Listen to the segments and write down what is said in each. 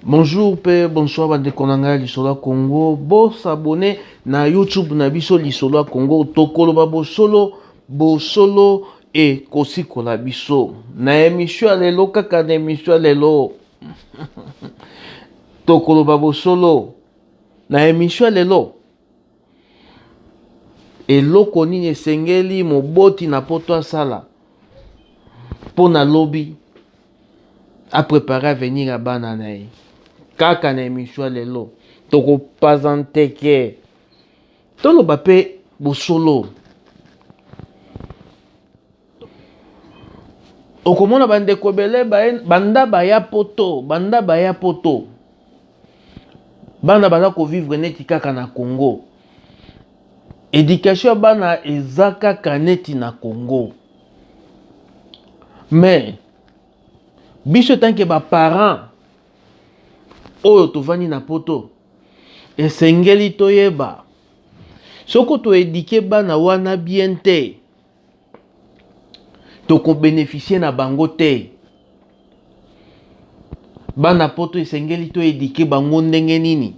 Bonjour pe bonsoir bandeko na ngai lisolo ya Congo bo s'abonner na YouTube na biso lisolo ya Congo tokoloba bosolo bosolo ekosikola biso na emission ya lelo kaka na emission ya lelo tokoloba bosolo na emission ya lelo Eloko nini esengeli moboti na poto asala mpo na lobi a preparer avenir ya bana na ye? Kaka na emission ya lelo tokopaza nteke, toloba mpe bosolo. Okomona bandeko ebele banda baya poto, banda baya poto bana baza kovivre neti kaka na Congo. Education ya bana eza kaka neti na Congo, mais biso etanke ba parents oyo tovandi na poto esengeli toyeba soko toedike bana wana bien te toko beneficie na bango te. Bana poto esengeli to eduque bango ndenge nini?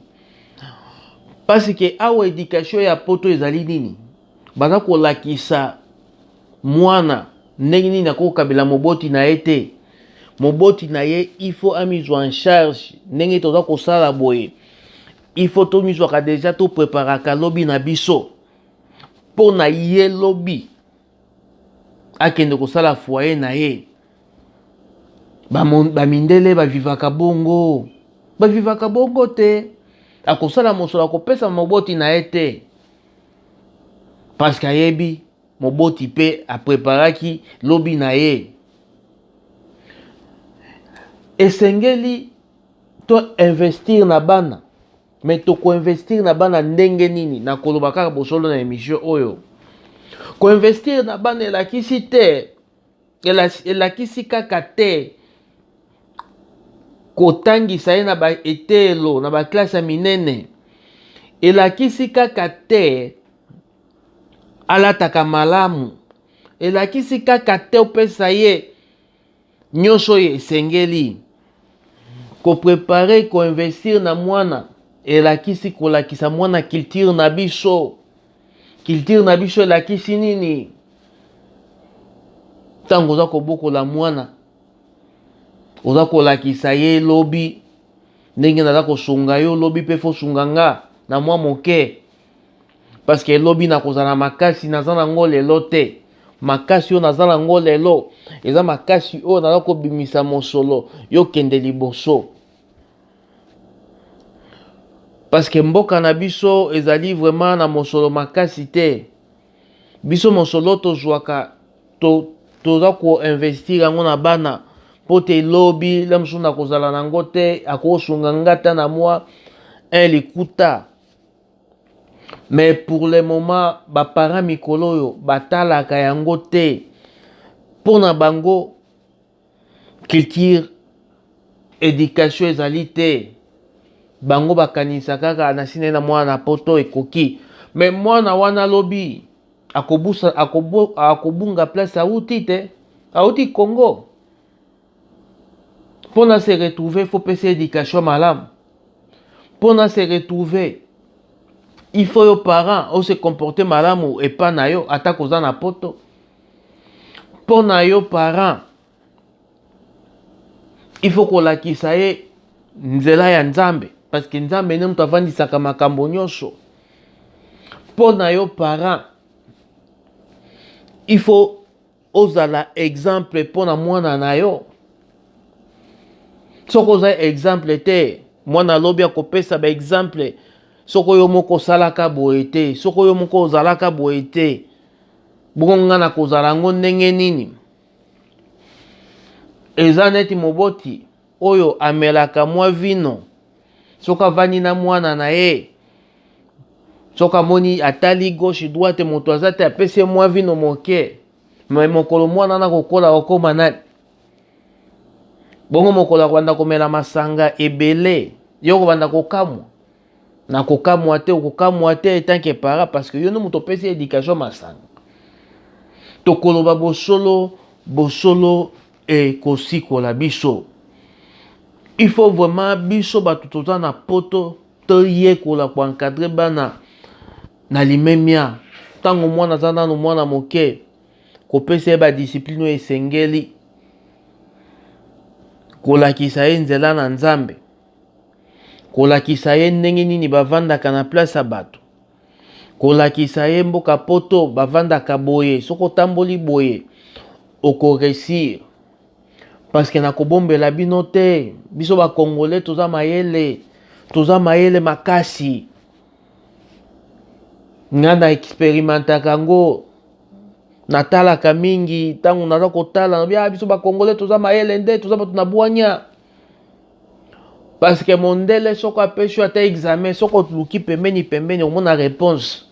Parce que awa education ya poto ezali nini? Baza kolakisa mwana ndenge nini akokabela moboti na ye te. Moboti na ye il faut amizwa en charge ndenge toza kosala boye. Il faut tomizwaka deja to preparaka lobi na biso. mpo na ye lobi akende kosala foyer na ye. Bamindele ba bavivaka bongo, bavivaka bongo te. Akosala mosolo akopesa moboti na ye te, parce que ayebi moboti mpe apreparaki lobi na ye. Esengeli to investir na bana. Mais toko investir na bana ndenge nini? Nakoloba kaka bosolo na emission oyo. Ko investir na bana elakisi te, elakisi kaka te kotangisa ye na ba eteyelo, na ba classe ya minene. Elakisi kaka te alataka malamu. Elakisi kaka te opesa ye Nyonso oyo esengeli ko preparer, ko investir na mwana elakisi kolakisa mwana culture na biso. Culture na biso elakisi nini? Ntango oza kobokola mwana, oza kolakisa ye lobi ndenge naza kosunga yo, lobi mpe fosunga nga na mwa moke. Parce que lobi nakozala makasi naza nango lelo te. Makasi oyo naza nango lelo eza makasi oyo naza kobimisa mosolo yo kende liboso. Parce que mboka na biso ezali vraiment na mosolo makasi te. Biso mosolo tozwaka to toza ko investir yango na bana mpo te lobi la mosusu nakozala nango te akosunga nga ata na mwa un likuta. Mais pour le moment ba parents mikolo oyo batalaka yango te mpo na bango culture education ezali te bango bakanisa kaka na sina na mwana na poto ekoki mais mwana wana alobi akobusa akobu, akobunga place auti te auti Congo mpo na se retrouver faut pesa education malamu mpo na se retrouver il faut yo parent o se comporter malamu epa na yo ata koza na poto mpo na yo parent il faut kolakisa ye nzela ya nzambe parce que nzambe nde moto avandisaka makambo nyonso mpo na yo parent il faut ozala exemple mpo na mwana na yo. Soki oza exemple te, mwana lobi akopesa ba exemple. Soki yo moko osalaka boye te, soki yo moko ozalaka boye te, bongo nga nakozala yango ndenge nini? Eza neti moboti oyo amelaka mwa vino, soki avandi na mwana na ye, soki amoni atali gauche droite moto aza te, apesi ye mwa vino moke, me mokolo mwana wana akokola akokoma nani? Bongo mokolo akobanda komela masanga ebele, yo okobanda kokamwa. Na kokamwa te, okokamwa te etant que parent, parce que yo nde moto opesi education masanga. Tokoloba bosolo, bosolo ekosikola biso. Il faut vraiment biso bato toza na poto toyekola koencadre bana na limemia. Ntango mwana aza nano mwana moke, kopesa ye badiscipline oyo esengeli, kolakisa ye nzela na Nzambe, kolakisa ye ndenge nini bavandaka na place ya bato, kolakisa ye mboka poto bavandaka boye, soki otamboli boye okoresir. Parce que nakobombela bino te, biso bakongole toza mayele, toza mayele makasi. Nga na experimentaka yango, natalaka mingi. Ntango naza kotala, nabi ah, biso bakongole toza mayele nde toza bato na bwanya. Parce que mondele soko apesi yo ata examen, soko oluki pembeni pembeni omona réponse.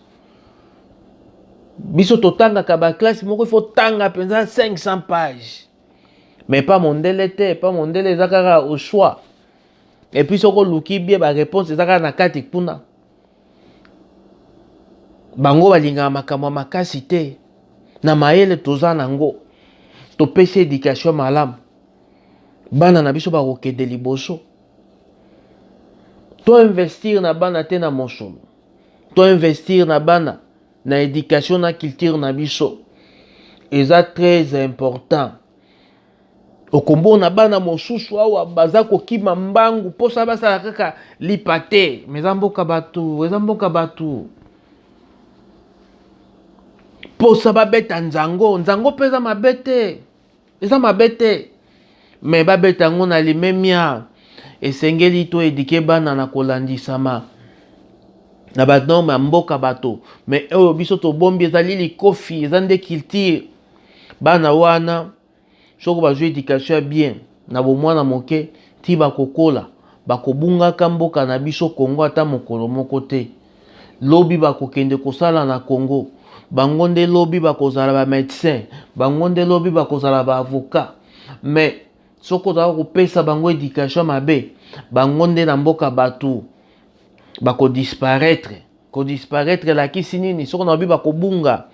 Biso totangaka baklasse moko, ifo tanga mpenza 500 page, mais pa mondele te. Pa mondele eza kaka au choix, et puis soki oluki bien, baréponse eza kaka na kati kuna. Bango balingaka makambo ya makasi te. Na mayele toza nango, topesi éducation malamu, bana na biso bakokende liboso. Toinvestir na bana te na mosolo, toinvestir na bana na éducation na culture na biso, eza très important. Okomona bana mosusu awa baza kokima mbangu mposa basala kaka lipa te, mais eza mboka bato, eza mboka bato, mposa babeta nzango. Nzango mpe eza mabe te, eza mabe te, mais babeta yango na limemia. Esengeli toéduquer bana na kolandisama na banorme ya mboka bato. Mais oyo biso tobombi ezali likofi, eza nde culture. Bana wana soki bazwi éducation ya bien na bomwana moke ti bakokola, bakobungaka mboka na biso Kongo ata mokolo moko te. Lobi bakokende kosala na Kongo, bango nde lobi bakozala bamédecin, bango nde lobi bakozala baavocat. Mais soki ozala kopesa bango éducation mabe, bango nde na mboka bato bakodisparaître. Kodisparaître elakisi nini? Soki nalobi bakobunga,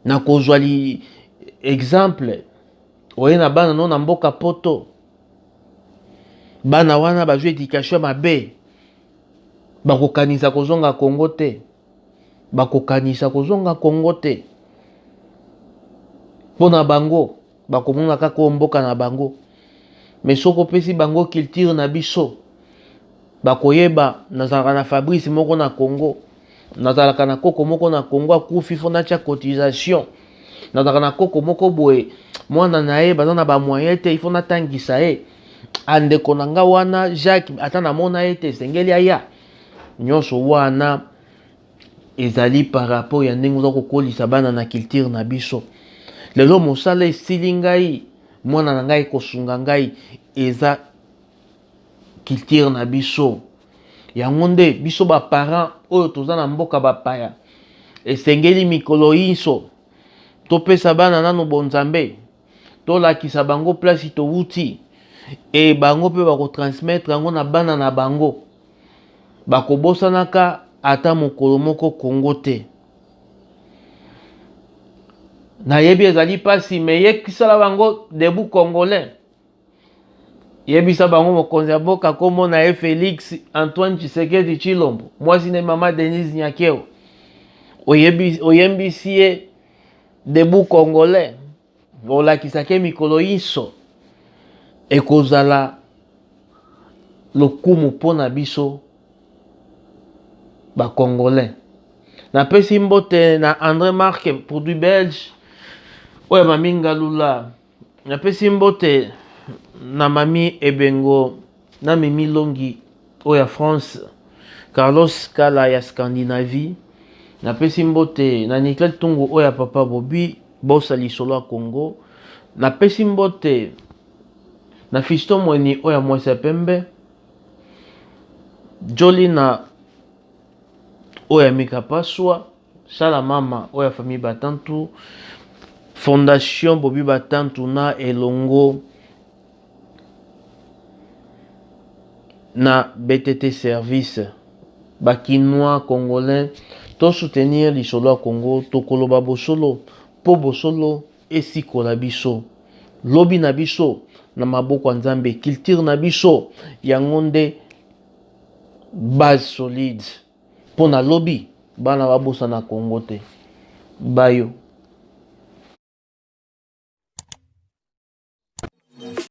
na kozwa li exemple, oye na bana no na mboka poto, bana wana bazwi éducation mabe, bakokanisa kozonga Kongo te, bakokanisa kozonga Kongo te. Mpo na bango bakomona kaka oyo mboka na bango. Mais soki opesi bango culture na biso, bakoyeba nazalaka na Fabrice moko na Congo, nazalaka na koko moko na Congo akufi, fo natia cotisation, nazalaka na koko moko boye, mwana na ye baza na bamoyen te, ifo natangisa ye, andeko na nga wana Jacques, ata namona ye te, esengeli aya. Nyonso wana ezali par rapport ya ndenge oza kokolisa bana na culture na biso. Lelo mosala esili ngai, mwana na ngai kosunga ngai, eza culture na biso. Yango nde biso baparent oyo toza na mboka bapaya, esengeli mikolo nyonso topesa bana nano bonzambe, tolakisa bango place towuti, e bango mpe bakotransmettre yango na bana na bango. Bakobosanaka ata mokolo moko Kongo te. Nayebi ezali mpasi, mais yekisala bango debout congolais, yebisa bango mokonzi ya mboka kombo na ye Félix Antoine Tshisekedi Tshilombo, mwasi na mama Denise Nyakeru. Oyembisi ye debout congolais, olakisaki mikolo nyonso, ekozala lokumu mpo na biso bacongolais. Napesi mbote na André Marc, produit belge oyo mami Ngalula. Napesi mbote na mami Ebengo na Mimi Longi oyo ya France, Carlos Kala ya Scandinavie. Napesi mbote na Nickel Tungu oyo ya papa Bobi Bosa, lisolo ya Congo. Napesi mbote na Fiston Mweni oyo ya mwasi ya pembe, Jolina oyo ya Mika Paswa, Sala Mama oyo ya famille Batantu, Fondation Bobi Batantu na elongo na BTT Service. Bakinois congolais, tosoutenir lisolo ya Congo, tokoloba bosolo mpo bosolo esikola biso. Lobi na biso na maboko ya Nzambe. Culture na biso yango nde base solide mpo na lobi bana babosana Congo te. Bayo.